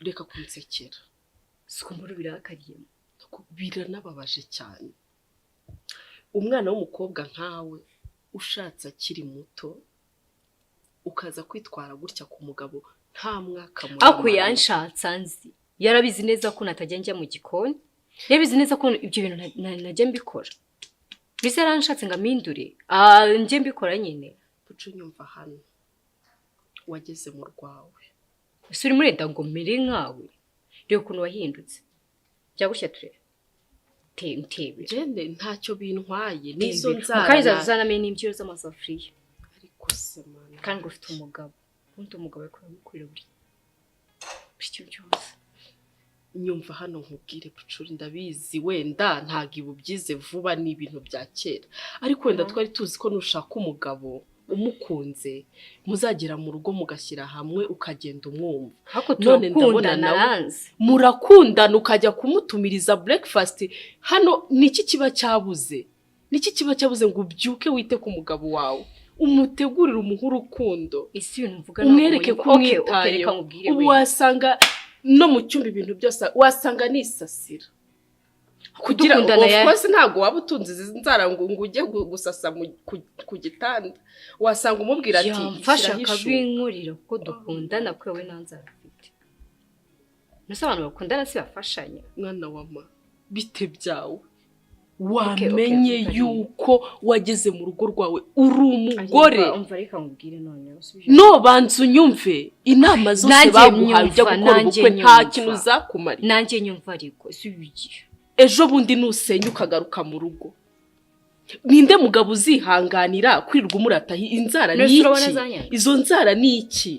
Reka kunsekera. Siko mbona ubirakariyemo. Biranababaje cyane, umwana w'umukobwa nkawe ushatse akiri muto, ukaza kwitwara gutya ku mugabo nta mwaka Ariko muremure. yanshatse anzi, yarabizi neza ko natajya njya mu gikoni, yarabizi neza ko ibyo bintu najya mbikora. Mbese yaranshatse ngo amindure, ah, njye mbikora nyine. Pucu, nyumva hano, wageze mu rwawe. Ese urimo urenda ngo mere nkawe? Reba ukuntu wahindutse, jya gutya turebe. Ntebera. Jene, ntacyo bintwaye n'izo Nzara nzara mukanya uzanamenye n'imbyiro z'amasafuriya. Ariko se Mana! Kandi ngo ufite umugabo, ubundi umugabo ariko aramukorera buri kintu cyose. Nyumva hano nkubwire, Pucuri, ndabizi wenda ntabwo ibi ubyize vuba, ni ibintu bya kera, ariko wenda twari tuzi ko nushaka umugabo umukunze muzagera mu rugo mugashyira hamwe, ukagenda umwumva. Ariko None ndabona turakundana. nawe Aranzi. murakundana, ukajya kumutumiriza breakfast hano. Niki kiba cyabuze? Niki kiba cyabuze ngo ubyuke wite ku mugabo wawe, umutegurire, umuhe urukundo, Isi ibintu mvuga umwereke ko ntabwo? Okay, umwitayeho? reka nkubwire. Ubu We wasanga no mu cyumba ibintu byose wasanga nisasira kugira Dukundana of course ntabwo waba utunze izi nzara ngo ujye gusasa ku gitanda. Wasanga umubwira ati Yamfasha "Shyiraho ishuka." akabinkorera kuko dukundana, ko we nta nzara afite. Mbese abantu bakundana si bafashanya? Mwana wa ma, bite byawe? Okay, Wamenye okay. yuko wageze mu rugo rwawe uri umugore. Umva, reka nkubwire noneho, usubije. No, banza unyumve. Inama zose Nanjye baguhaye ujya nyumva, gukora nanjye ubukwe nta nyumva. kintu zakumariye. Nanjye nyumva, ariko si igihe. Ejo bundi nusenya ukagaruka mu rugo, ninde mugabo uzihanganira kwirirwa umurataho inzara? None Ni se urabona iki? zanyanga? Izo nzara ni iki?